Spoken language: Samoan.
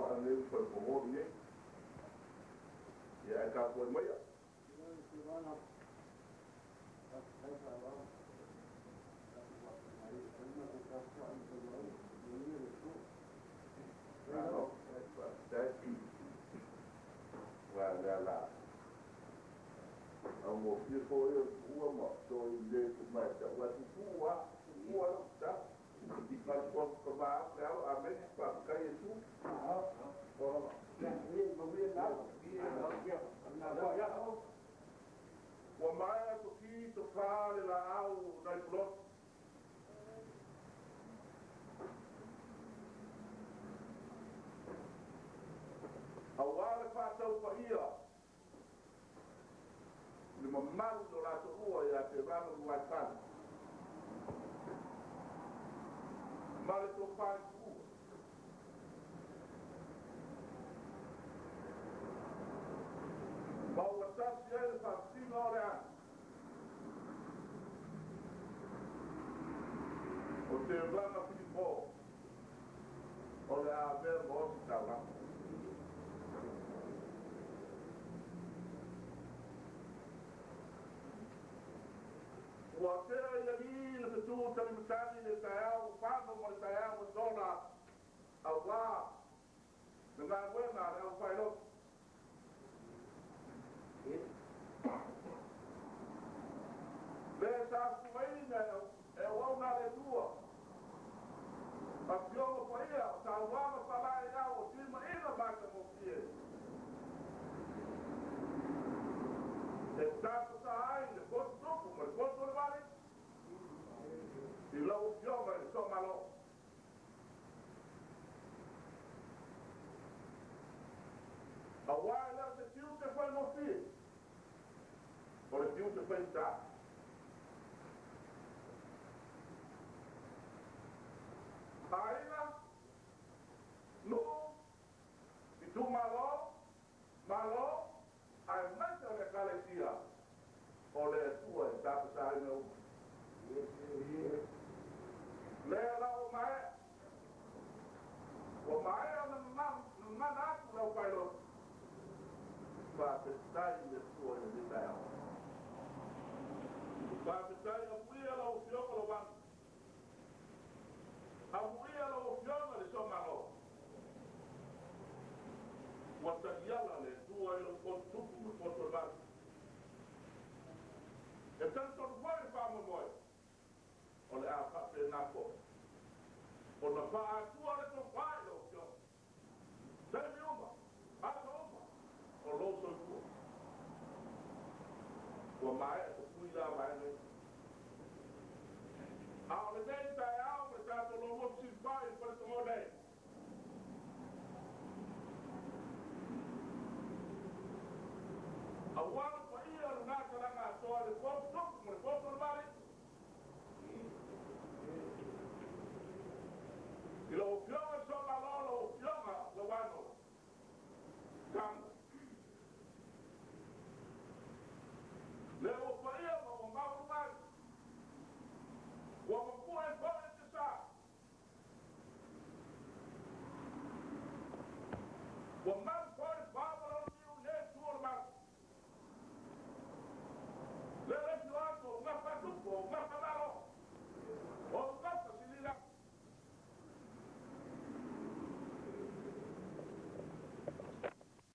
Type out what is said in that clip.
Vaa nei ua falefogo i nei. Ia ae tapuai maia. Malo, faafetai. Aua o lea o le a augofie foi o le tuua ma toi le tumai tau atu tuua lava, tuua lou tatalo. Matou tama atu le alo, amene, faafetai Iesu. Ua maea toki tofa le laau nai Pulotu. Aua le faatau paia i le mamalu i lo la toalua ia Tevaga Luaifale ma le tofa i Tuua. Ma ua tasi ai le faafesina o le aga o Tevaga Filipo o le a avea ma ositaulaga. Ua tea i lagi le fetu talimatagi i le taeao ua fano ma le taeao ua sola aua le galuega a le aufailotu. Le sa fuaina e auauna a le Atua, Afioga Paia o saunoaga faalaeiau o timaiga matagofie e tapasa ai le potu tupu ma le potu o le vale i lau Afioga i le Toamalo. Aua e le o se tiute faigofie, o le tiute faigata. Aiga, nuu, itumalo, Malo, aemaise o le Ekalesia o le Atua e tapasa ai mea uma. Lea la ua maea, ua maea ona gagana atu le aufailotu, faafetai i le Atua i lenei taeao. Faafetai amuia lau Afioga Lovanu, amuia lau Afioga le Soamalo. Ua taiala le Atua i lou potu tupu ma le potu o le vale. E talitonu foi le faamoemoe, o le a faapena foi ona faa-Atua le tofa i lau Afioga. Taimi uma, aso uma o lou soifua. Ua maea tapui la vaega ia. A o lenei taeao ma le tatou lomua fesilafai i le Faletogo nei, Aua le paia o lena talaga atoa i le potu tupu ma le potu o le vale. I lau Afioga